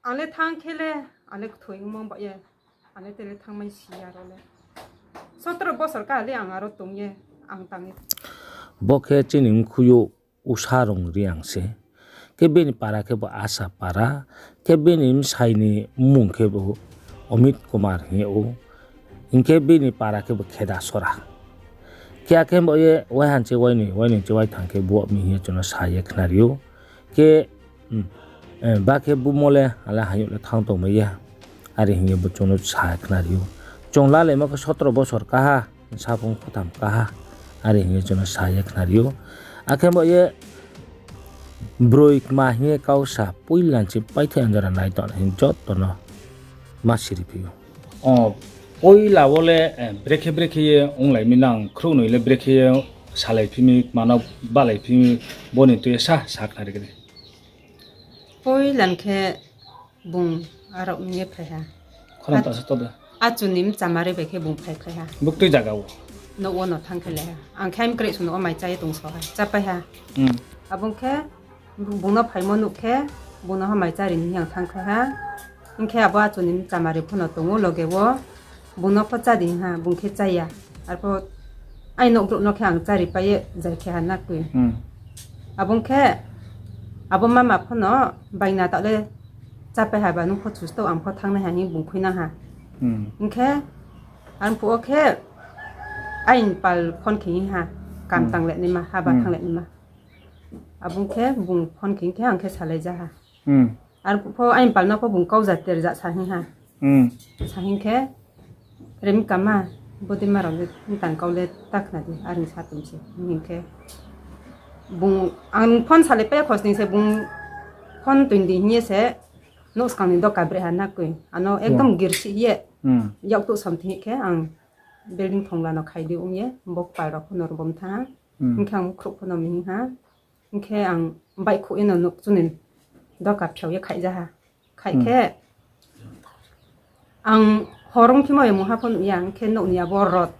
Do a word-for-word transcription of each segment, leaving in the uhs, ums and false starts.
Ang le thanng khe le, ang le kthoi ongmo ba ye, ang le te le thanngmai si ya ro le. Sotro bosor ka le ang aro tong ye, ang tang ye. Bo khe chini mkhui yo Usarong Reang se. Khe bini para khe bo Asa para, khe bini bsai ni mmung khe bo Amit Kumar hing ou. Hing khe bini para khe bo Khedasora. Khe akhe bo ye waiha ni che wainoi, wainoi che waitham khe bo mi hing ye chung no sa ye khnari ou. Khe, ba khe bumo le ale hayouh le thanng tongmai ya. Are hing ye bo chung no sa khnari ou. Chung lalaimo khe sotro bosor kaha, saphung khotham kaha. Are hing ye chung no sa ye khnari ou. Akhe bo ye broi kma hing ye kau sa poila ni se paithai anjara nai tong hing joto no ma siri phi ou. Poila wo le, brekhe brekhe ye onglai mi nang khrouhnoi le brekhe ye salai phi mi, kma no balai phi mi, bo ni tui ye sa, sa khnari khe de. Poila ni khe bung arao ni ye phai ha. Khorang ta sa to de. Achu ni mchamari bai khe bung phaikhlai ha. Buktui zaga wo. Nouh wo no thanngkhlailai ha. Ang khe aimkreh sung no o mai chá ye tongso ha. Chápai ha. Abo ong khe bung no phaimo nuh khe, bung no ha mai chári ni hing ye ang thanngkhlai ha. Hing khe abo achu ni mchamari pho no tong ou loge wo. Bung no pho chá di hing ha, bung khe chá ya. Arpho aini nouh brouh no khe ang chári pai ye zai khe ha na koi. Abo ong khe, abo mama pho no baina taoh le chápai ha ba, nung pho thustouh, ang pho thanngnai ha hing bung khuinang ha. Hing khe, arphuh wo khe aini pal phone khe hing ha, kam tang le naima, haba thanng le naima. Abo ong khe bung phone khe hing khe ang khe salai ja ha. Arphuh pho aini pal no pho bung kau ja ter ja sa hing ha. Sa hing khe, Remi kama, bodei ma rao le mtang kau le ta khna di, are sa tong se hing khe. Bung, ang phone salai pai ya khosning se bung phone toing di hing ye se, nouh skang ni doka bre ha na koi. Ano ekdom girsi ye, yaktouh samthing khe ang building thongla no khai di ong ye, bo kpal rao pho no rbom thanng ha. Hing khe ang mukhrouh pho no mihing ha. Hing khe ang baihkhouh ye no nouh chu ni doka phiao ye khaih ja ha. Khaih khe ang hor ongphimo ye mungha pho nuh ya, hing khe nouh ni abo rod,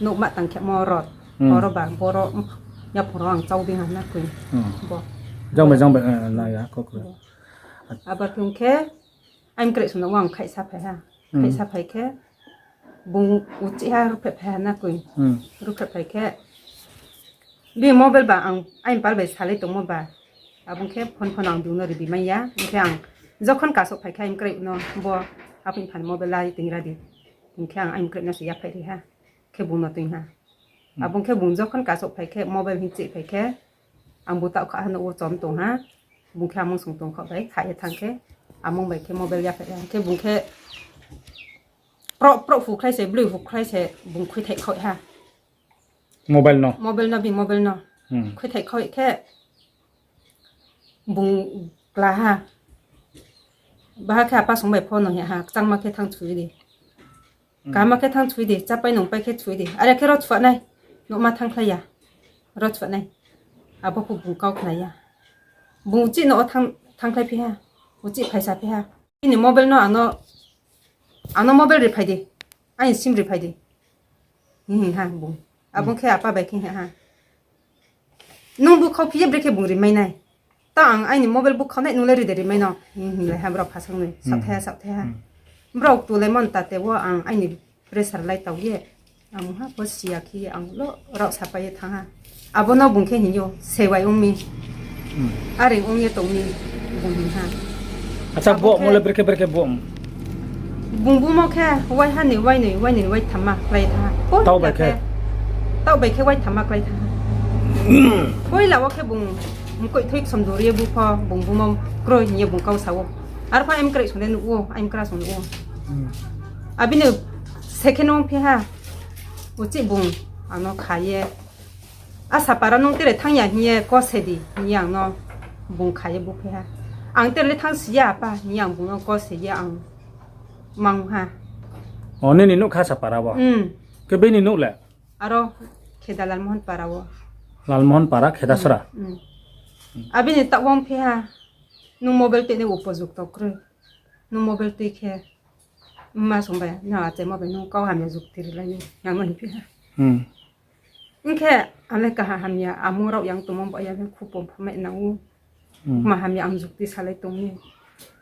nouh ma tang khemo rod, hor o ba boro yaphang rao ang chau dei ha na koi. Bo. Jang bai, jang bai, na ya, kok. Abo khe ong khe, aimkreh sung no ang khaihsa phai ha. Khaihsa phai khe, bung uchih ha ruhphreh phai ha na koi. Ruhphreh phai khe, bini mobile ba ang aini pal bai salai tongmo ba. Abo ong khe phone phone ang bung no ribi mai ya. Hing khe ang jokhon kasouh phai khe aimkreh no bo aphuh pha ni mobile la ye ting ra di. Hing khe ang aimkreh no se yaphai ri ha. Khe bung no toing ha. Abo ong khe bung jokhon kasouh phai khe mobile hing chih phai khe, ang bu taoh kha ha nouh wo chom tong ha. Bung khe amung sung tong kho bai kha ye thanng khe, amung bai khe mobile yaphai ha. Hing khe bung khe proh proh phu khlai se, bloi phu khlai se, bung khuithai khaoh ha. Mobile no? Mobile no, bini mobile no. Khuithai khaoh khe, bung kla ha. Baha khe apa sung bai phone no hing ha, kchangma khe thanng thui di. Kaham khe thanng thui di, chápai nungpai khe thui di. Are khe ro thua nai, nouhma thanngkhlai ya. Ro thua nai. Abo pho bung kau khna ya. Bung uchih no o thanng, thanngkhlai phi ha. Uchih phaisa phi ha. Bini mobile no ano, ano mobile ri phai di. Aini sim ri phai di. Hing ha bung. Abo khe apa bai khe hing ha. Nung búkhau phi ye brekhe bung rimai nai? Ta ang aini mobile búkhau nai, nung le ri de rimai no? Hing, hing lai ha brao phasang noi. Saohthai ha, saohthai ha. Brao tulaimo ni tate wo ang aini pressure lai tau ye. Ang ha pho siya khe ye ang lo rao sapai ye thanng ha. Abo no bung khe hing yo, sewai ong mi. Are ong ye tong mi, bung hing ha. Acha, bo mo le brekhe brekhe bo? Bung bumo khe waiha ni wainoi, wainoi waithamma klái thanng ha. Taoh bai khe? Taoh bai khe waithamma klái thanng ha. Poila wo khe bung mkoih thoi ksom dor ye bu pho, bung bumo kroi hing ye bung kau sa ou. Arpho aimkreh sung le nuh ou, aimkra sung nuh ou. Abini second ong phi ha, uchih bung ang no kha ye, Asa para nung tere thanng ya hing ye ko se di hing ye ang no bung kha ye bu phi ha. Ang tere le thanng si ya apa hing ye ang bung no ko se ye ang mang ha. O, nini nouh kha Asa para wo? Khe bini nouh le? Aro Kheda Lalmohon para wo. Lalmohon para, Khedasora. Abini taoh wo ong phi ha, nung mobile tui nai upojukto kroi. Nung mobile tui khe, mma song bai, nang achai mobile nung kau hamya jukti ri lai nai, ang no hing phi ha. Ong khe, ang le kaha hamya, amung rao yang tongmo ba ya le khupom phamai nang ou. Ma hamya ang jukti salai tong mi.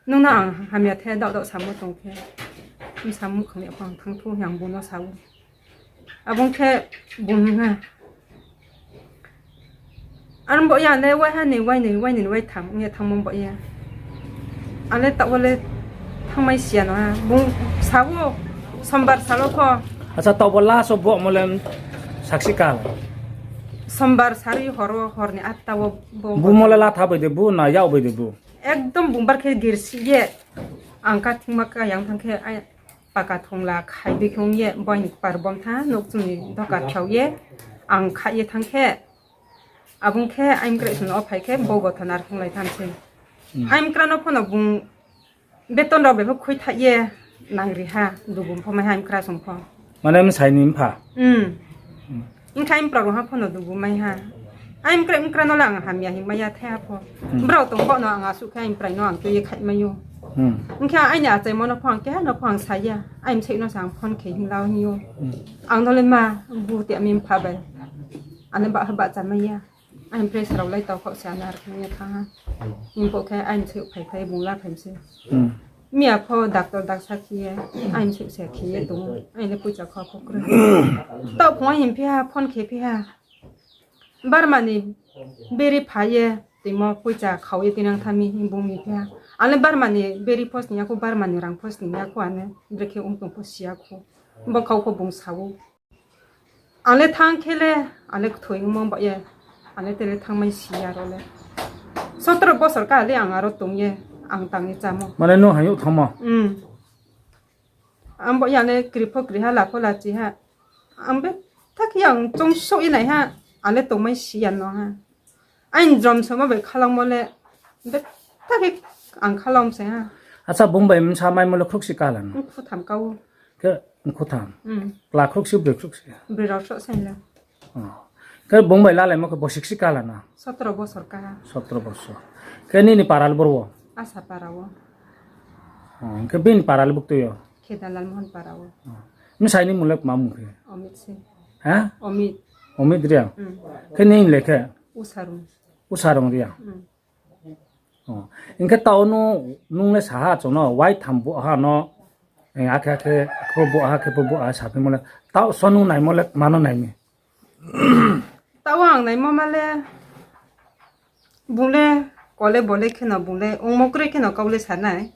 Nung no ang hamya the daoh daoh samo tong khe, bsa muhkhang ya pho ang thanng thou hing ang bung no sa ou. Abo ong khe bung hing ha, Ar bo ya le waiha ni, wainoi, wainoi ni waitham ong ye thanngmo bo ye. Ang le taoh wo le thanngmai si ya no ha. Bung sa ou, sombar sal wo pho. Acha, taoh bo last wo bo mo le sakchi kal. Sombar sari hor wo, hor ni atta wo bo. Bumo le latha bai de bu, na yak bai de bu? Ekdom bung bar khe girsi ye. Ang kathingma ka yang thanng khe, ai, paka thongla khai dei khe ong ye, boini kpar bom tha, nouh chung ni doka khau ye, ang kha ye thanng khe, abo ong khe aimkrai song no phai khe, bo gothon ar khonglai tham se. Aimkra no pho no bung beton rao bai pho khuithaih ye nangri ha, dugu pho mai ha aimkra song pho. Mane bsai ni mpha? Ong khe aimkra rao ha pho no dugu mai ha. Aimkrai mkra no le ang hamya hingmai ya the ha pho. Brao tong pho no ang asuh khe aimkrai no ang tui ye khaihmai ou. Ong khe aini achaimo no pho ang keha no pho ang sa ya. Aimsei no se ang phone khe hing la hing ou. Ang no le ma bu te ami mpha bai. Ang le bahha bahchamai ya. Aini pressure rao lai tau khaoh se ano ar khe ye thanng ha. Hing pho khe aini soi phai phai bung la phai mi se. Miya pho doctor daksa khe ye, aini soi se khe ye tong ou. Aini le poicha kha pho kroi. Taoh phung hing phi ha, phone khe phi ha. Barma ni beri pha ye, toimo poicha khau ye tinang tha mi hing bung mi phi ha. Ang le Barma ni beri pho sning ya khou, Barma ni rang pho sning ya khou, ang le brekhe ong tong pho si ya khou. Bo kau pho bung sa ou. Ang le thanng khe le, ang le kthoi ongmo ba ye, ang le tre thanngmai si ya ro le. Sotro bosor ka le ang aro tong ye, ang tang ye chámo. Mane nung hayouh thanngmo? Ang bo ya le kri pho kri ha, la pho lachi ha. Ang betha khe ang choungsouh ye nai ha, ang le tongmai si ya no ha. Aini jrom somo bai khalangmo le, betha khe ang khalang se ha. Acha, bung bai bsa maimo le khruhsi kala no? Khutham ka ou. Khe khutham. Kla khruhsi, broi khruhsi? Broi rao sroh sai le. Khe bung bai lalaimo khe bosi kisi kala no? Sotro bosor ka ha. Sotro bosor. Khe nini para le boro wo? Asa para wo. Khe bini para le buktui yo? Kheda Lalmohon para wo. Bsai ni mung le kma mung khe? Omit Reang. Khe nini le khe? Usarong Reang. Hing khe taoh no nung le sa ha chung no, waitham bo ha no, akhe akhe pho bo ha, khe pho bo ha saphimo le, taoh so nung naimo le kma no nai mi? Taoh ang naimo ma le, bung le kole bole kheno bung le ongmo kroi kheno kau le sa nai.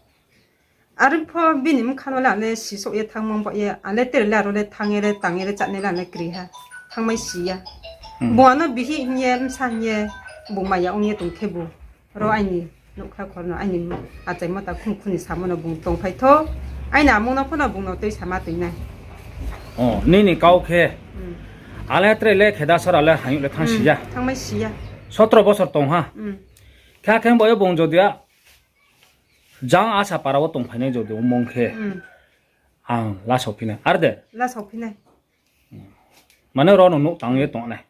Are pho bini bkha no le ang le sisouh ye thanngmo ba ye, ang le tre le aro le thanng ye le tang ye le chánai le ang le kri ha, thanngmai si ya. Bung ano bihih hing ye, bsa hing ye, bung maya ong ye tong khebu, ro aini nouhkha khor no aini achaimo ta khum khuni samo no bung tongphai thou, aini amung no pho no bung no tuisa ma toi nai. Nini kau khe, ang le tre le kheda sora le hayouh le thanngsi ya. Sotro bosor tong ha. Khe akhe bo ye bung jodi a jang Asa para wo tongphainai jodi ongmo khe, ang lasao phi nai. Ar de? Mane ro no nouh tang ye tong nai.